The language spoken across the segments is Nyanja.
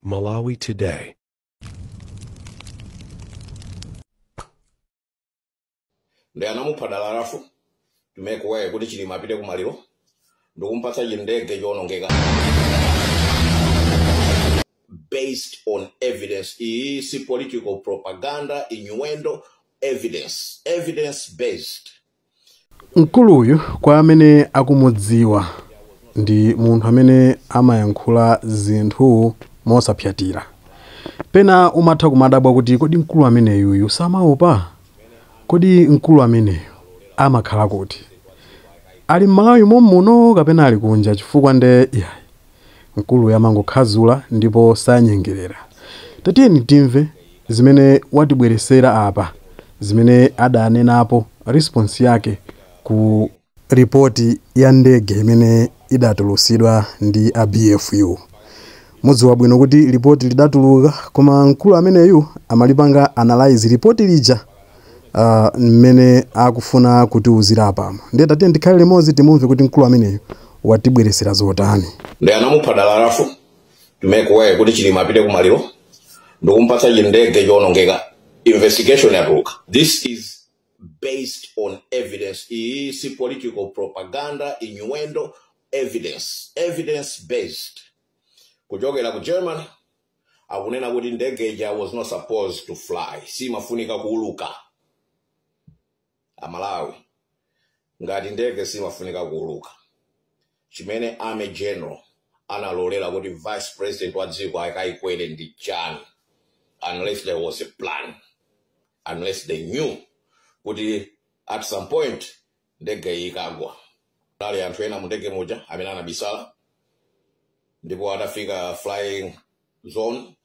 Malawi Today. Ndi anamupha dala Ralph to make way kuti Chilima apite kumaliro ndikumpatsa chindege chowonongeka based on evidence. Iyi si political propaganda, innuendo, evidence, evidence based. Mkuluyu kwa amene akumudziwa ndi munthu amene amayankhula zinthu mosapyatira. Pena umatha kumadabwa kuti kodi mkulu ameneyuyu samaopa? Kodi mkulu ameneyu amakhala kuti? Ali m'Malawi mommuno kapena ali kunja? Chifukwa nde iyayi, mkuluyu amangokhazula ndipo sanyengerera. Tatiyeni timve zimene watibweresera apa, zimene adanenapo response yake ku ripoti ya ndege imene idatulutsidwa ndi a BFU. Mudziwa bwino kuti ripoti lidatuluka, koma mkulu ameneyu amalipanga analyze ripoti lija mmene akufuna kutiuzira apamo. Ndiye tatiyeni tikhale limodzi timumve kuti mkulu ameneyu watibweresera zotani. Ndi anamupha dala Ralph to make way kuti Chilima apite kumaliro ndikumpatsa chindege chowonongeka. Investigation yatuluka. This is based on evidence. Iyi si political propaganda, innuendo, evidence, evidence based. Kuchokera ku Germany akunena kuti ndege ija was not supposed to fly, simafunika kuuluka. Amalawi, ngati ndege simafunika kuuluka, chimene Army General analolera kuti Vice President wa dziko akayikwere ndi chani? Unless there was a plan, unless they knew kuti at some point ndege iyi ikagwa. Pali anthu ena mu ndege muja amene anabisala, ndipo atafika flying zone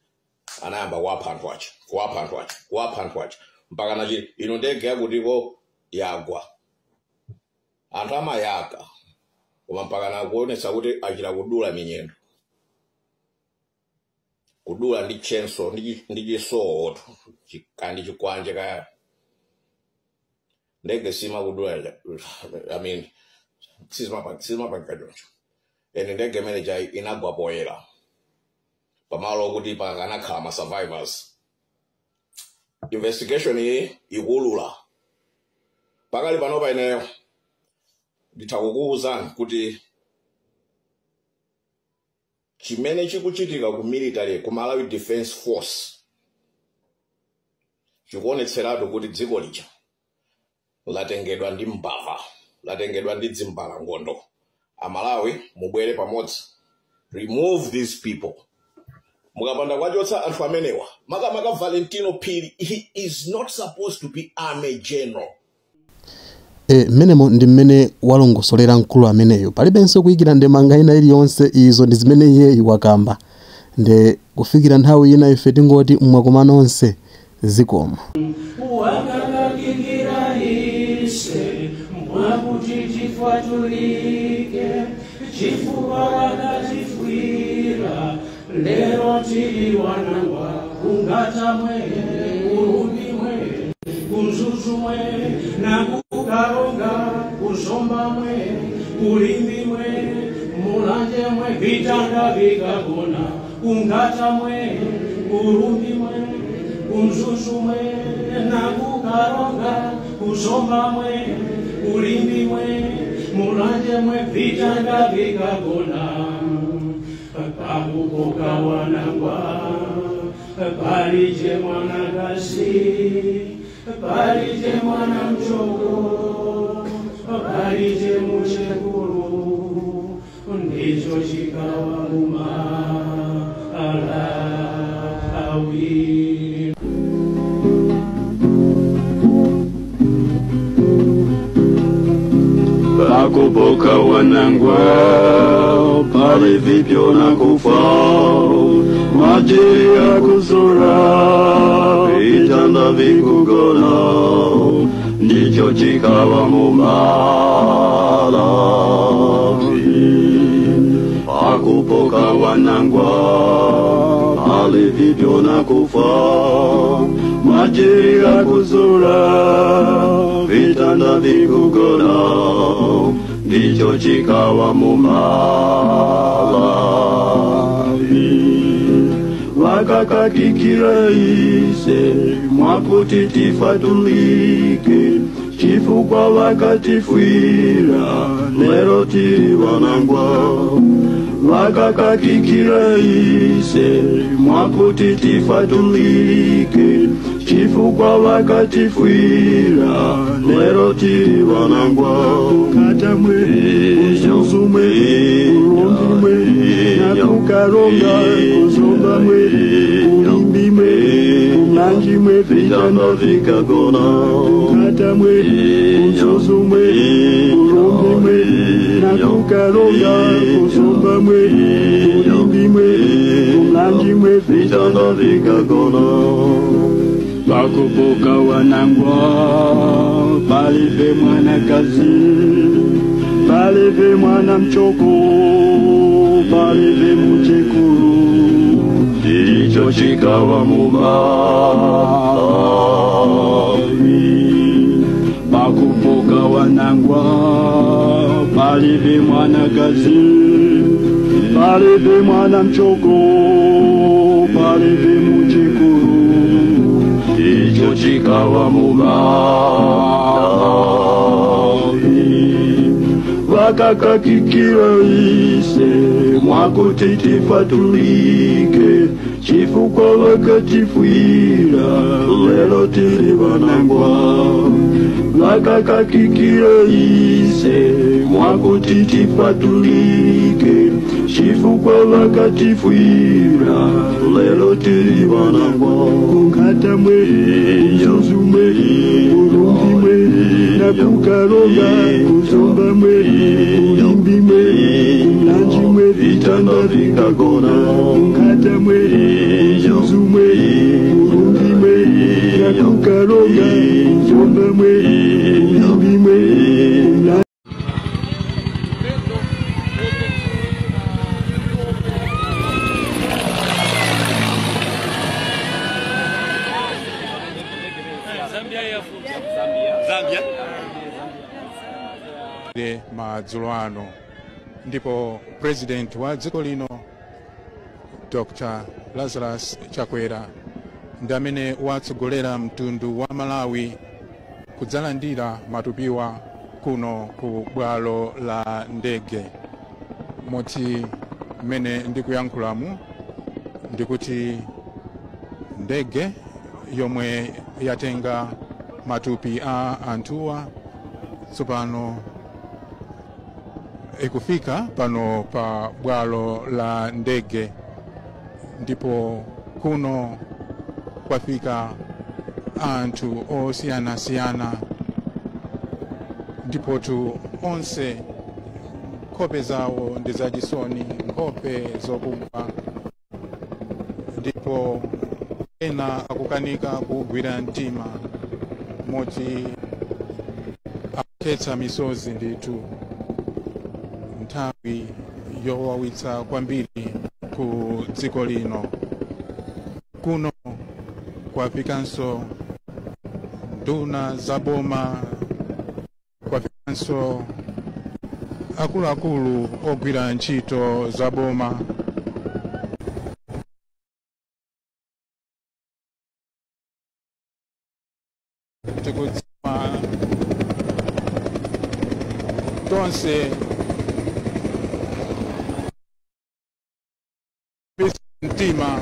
anayamba kuwapha anthu aja, kuwapha anthu aja, kuwapha anthu aja, mpaka nachi ino ndege yakutiko yagwa. Anthu amayaka, koma mpaka nakuonetsa kuti achita kudula minyendo, kudula ndi chenso ndi chisowoto kandi chikwanje kaya. Ndege simakudula, I mean, sizimapanga choncho. Ene ndege imene ija inagwa poyera pamalo okuti pakanakhala ma survivors. Investigation iyi ikuwulula. Pakali panopa ineyo nditha kukuwuzani kuti chimene chikuchitika ku military, ku Malawi Defense Force, chikuonetseratu kuti dziko lija latengedwa ndi mbava, latengedwa ndi dzimbalangondo. Amalawi, mubwere pamodzi, remove these people. Mukapanda kwachotsa anthu amenewa, makamaka Valentino Phiri, he is not supposed to be Army General. Mmenemo ndi mmene walongosolera mkulu ameneyo. Palibenso kuyikira ndemanga ina iliyonse, izo ndi zimene iyeyu wakamba. Nde kufikira nthawi ina ife tingoti mwakoma nonse, zikomo. Lero tili wanangwa kungatamwe kurumimwe kunzuzumwe nakukaronga kuzombamwe kulimbimwe mulanjemwe vitanda vikagona kungatamwe kurumbimwe kunzuzumwe nakukaronga kuzombamwe kulimbimwe mulanjemwe vitanda vikagona. Pakupoka wanangwa palije mwanakasi palije mwana mchoko palije muchekulu ndicho chikawa mumalawi. Pakupoka wanangwa pali vipyo na kufa maji ya kuzura vitanda vikugona ndicho chikawa mumalawi. Pakupoka wanangwa pali vipyo na kufa maji ya kuzura vitanda vikugona ndicho chikawa mumalawi. Vakakakikira ise mwakuti tifatulike chifukwa vakatifwira lero tiri vanangwa. Vakakakikira ise mwakuti tifatulike chifukwa vakatifwira lero tiri vanangwa. Katamwe kuzuzumwe kurumbimwe nakukaronga kuzombamwe kulimbimwe kumlanjimwe vitanda vikagona. Katamwe kuzuzumwe kurumbimwe nakukaronga kuzombamwe kulimbimwe kumlanjimwe vitanda vikagona. Vakupuka wanangwa palive mwanakazi palive mwana mchoko palive muchekuru ndicho chikawa mubavi. Vakupuka wanangwa palive mwanakazi palive mwana mchoko palive muchekuru ndicho chikawa mubavi. Vakakakikira ise mwakuti tifatulike chifukwa vakatifwira lero tiri vanangwa. Vakakakikira ise mwakuti tifatulike chifukwa vakatifwira lero tiri vanangwa. Kungatamwe kuzuzumwe kurumbimwe nakukaronga kuzombamwe kulimbimwe kumlanjimwe vitanda vikagona. Kungatamwe kuzuzumwe kurumbimwe nakukaronga kuzombamwe kulimbimwe. Madzulo ano ndipo president wa dziko lino Dr. Lazarus Chakwera ndi amene watsogolera mtundu wa Malawi kudzalandira matupiwa kuno ku bwalo la ndege. Moti mmene ndikuyankhulamu ndikuti ndege yomwe yatenga matupi a anthuwa tsopano ikufika pano pa bwalo la ndege, ndipo kuno kwafika anthu osiyanasiyana ndipo tu onse nkhope zawo ndi zachisoni, nkhope zokugwa, ndipo ena akukanika kugwira mtima moti akukhetsa misozi ndithu. Nthawi yowawitsa kwambiri ku dziko lino. Kuno kwafikanso nduna za boma, kwafikanso akuluakulu ogwira ntchito za boma. Tikudziwa tonse mtima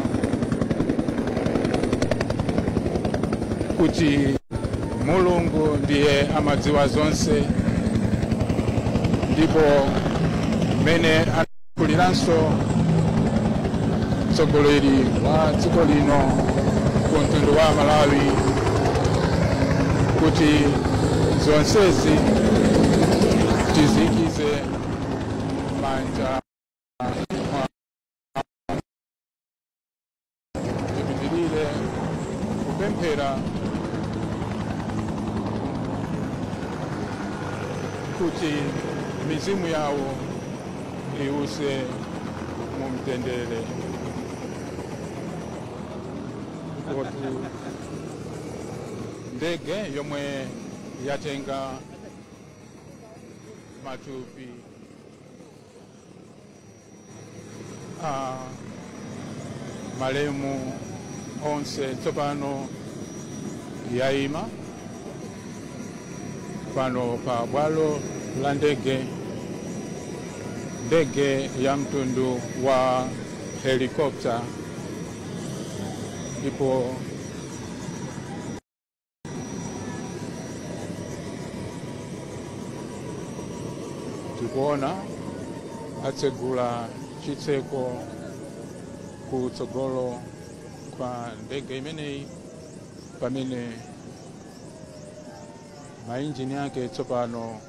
kuti Mulungu ndiye amadziwa zonse, ndipo mmene anakuliranso mtsogoleri wa dziko lino ku mtundu wa Malawi kuti zonsezi tizikize manja tipitirire kupemphera kuti mizimu yawo iwuse mu mtendere. Ndege yomwe yatenga matupi Malemu onse tsopano yayima pano pa bwalo la ndege, ndege ya mtundu wa helicopter, ndipo tikuona atsegula chitseko kutsogolo kwa ndege imeneyi pamene mainjini ake tsopano